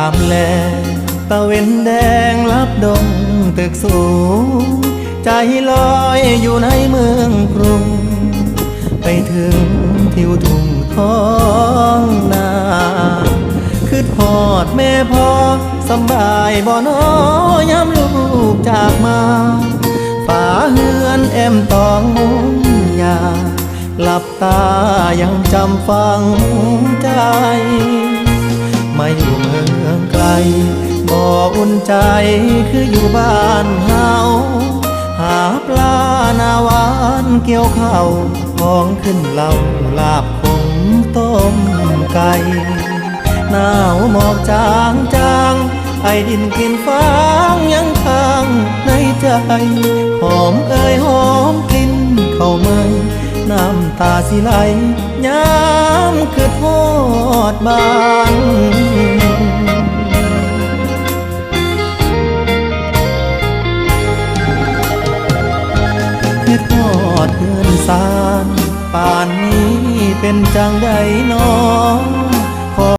ຍາມແລງ ຕາເວັນແດງລັບດົງຕຶກສູງ ໃຈລອຍຢູ່ໃນເມືອງກຸງ ໄປເຖິງທິວທົ່ງທ້ອງນາ ຄິດຮອດແມ່ພໍ່ ສຳບາຍບໍ່ນໍ ຍາມລູກຈາກມາ ຝາເຮືອນແອ້ມຕອງມຸງຫຍ້າ ຫຼັບຕາຍັງຈຳຝັງໃຈ ມາຢູ່ເມືອງໄກ ບໍ່ອຸ່ນໃຈຄືຢູ່ບ້ານເຮົາ ຫາປາໜ້າຫວານກ່ຽວເຂົ້າ ຂອງຂຶ້ນເຫຼົ້າ ລາບຂົງຕົ້ມໄກ່ ໜາວໝອກຈາງໆ ໄອດິນກິ່ນຟາງຍັງຄ້າງໃນໃຈ ຫອມເອີຍຫອມກິ່ນເຂົ້າໃໝ່ ນ້ຳຕາຊິໄຫຼ ຍາມຄິດຮອດບ້ານ ຄິດຮອດເຮືອນຊານ ປານນີ້ເປັນຈັ່ງໃດນໍ